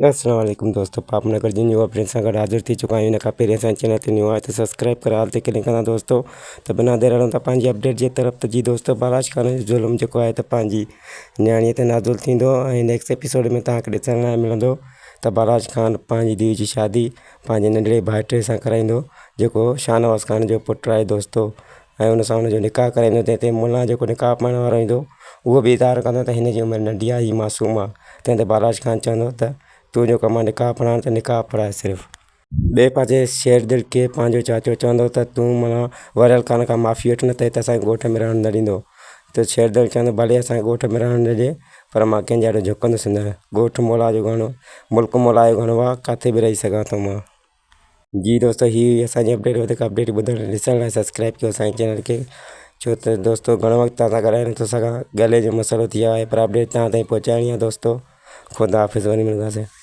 السلام عليڪم دوستو پاپ نگر جي نيو اپڊيٽ سان گڏ حاضر ٿي چڪا آهيون ان کان پهرين اسان چينل تي نيو آهي ته سبسڪرائب ڪري آل تي ڪلڪ ڪندا دوستو ته بنا دير هلون ٿا پنهنجي اپڊيٽ جي طرف ته جي دوستو بالاچ خان جو ظلم جيڪو آهي ته پنهنجي نياڻي تي نازل ٿيندو ۽ نيڪسٽ ايپيسوڊ ۾ توهان کي ڏسڻ لاء ملندو ته بالاچ خان پنهنجي ڌيء جي شادي پنهنجي ننڍڙي ڀائٽي سان ڪرائيندو جيڪو شاهنواز خان جو پٽ آهي دوستو ۽ ان سان ان جو نڪاح ڪرائيندو تنهن تي ملا جيڪو نڪاح پڙهڻ وارو ايندو اهو به اظهار ڪندو ته هن جي عمر ننڍي آهي هي معصوم آهي تنهن تي بالاچ خان چوندو ته تنهنجو ڪم آهي نڪاح پڙهائڻ ته نڪاح پڙهائي صرف. ٻئي پاسي شير دل کي پنهنجو چاچو چوندو ته تون منا وريل خان کان معافي وٺ نه ته هت اسان کي ڳوٺ ۾ رهڻ نه ڏيندو ته شير دل چوندو ڀلي اسان کي ڳوٺ ۾ رهڻ نه ڏي پر مان ڪنهن جي آڏو جهڪندس نه ڳوٺ مولا جو گهڻو ملڪ مولا جو گهڻو آهي ڪاٿي به رهي سگهان ٿو مان. جي دوستو هي هئي اسان جي اپڊيٽ وڌيڪ اپڊيٽ ٻڌڻ ڏسڻ لاء سبسڪرائب ڪيو اسان جي چينل کي ڇو ته دوستو گهڻو وقت توهان سان ڳالهائي نٿو سگهان ڳلي جو مسئلو ٿي ويو آهي پر اپڊيٽ توهان تائين پهچائڻي آهي دوستو خدا حافظ وري ملنداسين.